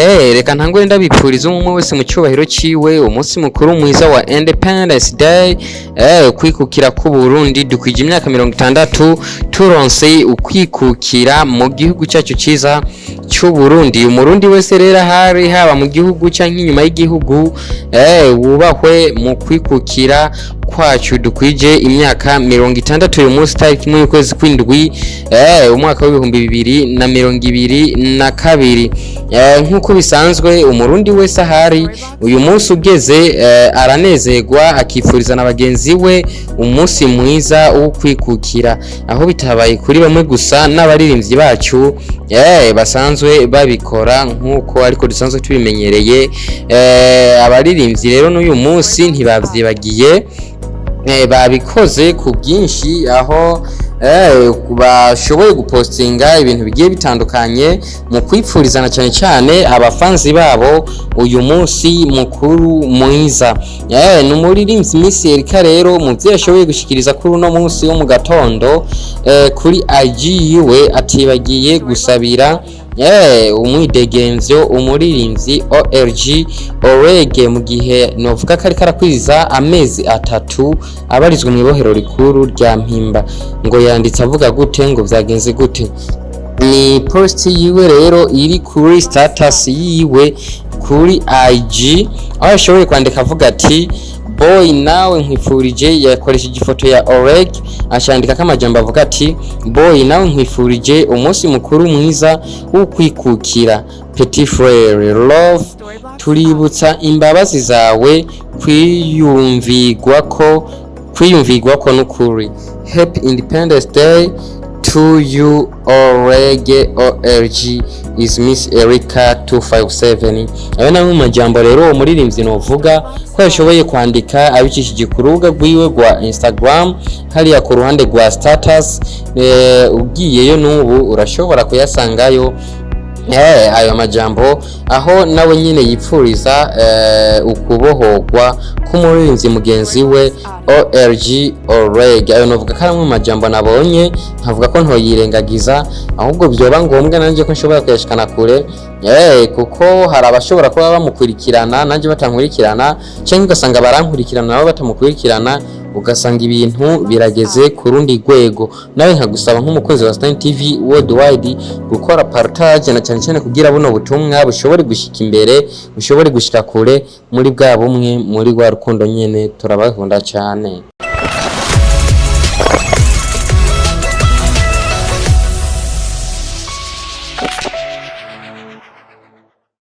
Reka ntangure ndabipfuriza umwe wese mu cyubahiro ciwe umunsi mukuru mwiza wa Independence Day, ukwikukira k'u Burundi. Dukwije imyaka 60 turonse ukwikukira mu gihugu cyacu ciza cy'u Burundi. Umurundi wese rero ahari, haba mu gihugu canke inyuma y'igihugu, wubahwe mu kwikukira kwacu. Dukwije imyaka 60 uyu munsi, tariki 1 y'ukwezi kw'indwi, umwaka w'2022. Nk'uko bisanzwe, Umurundi wese ahari uyu munsi ugeze, aranezerwa, akifuriza na bagenzi we umunsi mwiza wo kwikukira, aho bitabaye kuri bamwe gusa, n'abaririmbyi bacu basanzwe babikora nk'uko ariko dusanzwe tubimenyereye. Abaririmbyi rero n'uyu munsi ntibavyibagiye, babikoze ku bwinshi, aho bashoboye gupostinga ibintu bigiye bitandukanye mu kwipfurizana cyane cyane abafanzi babo uyu munsi mukuru mwiza. Ni umuririmbyi Miss Erika rero, mu byo yashoboye gushikiriza kuri uno munsi wo mu gatondo kuri IG yiwe, atibagiye gusabira umwidegemvyo umuririmbyi OLG Orege, mu gihe novuga ko ariko arakwiza amezi 3 abarizwa mu ibohero rikuru rya Mpimba. Ngo yanditse avuga gute? Ngo vyagenze gute? Ni post yiwe rero iri kuri status yiwe kuri IG, aho yashoboye kwandika avuga ati: "Boy, nawe nkwifurije." Yakoresheje ifoto ya Oreg, acandika ko amajambo avuga ati: "Boy, nawe nkwifurije umunsi mukuru mwiza wo kwikukira, petit frère love. Tuributsa imbabazi zawe, kwiyumvigwa ko n'ukuri. Happy Independence Day to you, Orege OLG is Miss Erica 257." Ayo namwe mu majambo rero uwo muririmbyi novuga ko yashoboye kwandika abicishije ku rubuga rwiwe rwa Instagram, hariya ku ruhande rwa status. Ugiyeyo n'ubu urashobora kuyasangayo ayo majambo, aho nawe nyine yipfuriza ukubohorwa k'umuririmbyi mugenzi we OLG Oreg. Ayo novuga ko ari amwe mu majambo nabonye nkavuga ko ntoyirengagiza, ahubwo byoba ngombwa nanjye ko nshobora kuyashikana kure, kuko hari abashobora kuba bamukurikirana nanjye batankurikirana, cyangwa ugasanga barankurikirana nabo batamukurikirana, ugasanga ibintu birageze ku rundi rwego. Nawe nkagusaba nk'umukozi wa Stan TV Worldwide gukora partage, na cyane cyane kugira buno butumwa bushobore gushika imbere, bushobore gushika kure muri bwa bumwe, muri rwa rukundo nyene. Turabakunda cyane.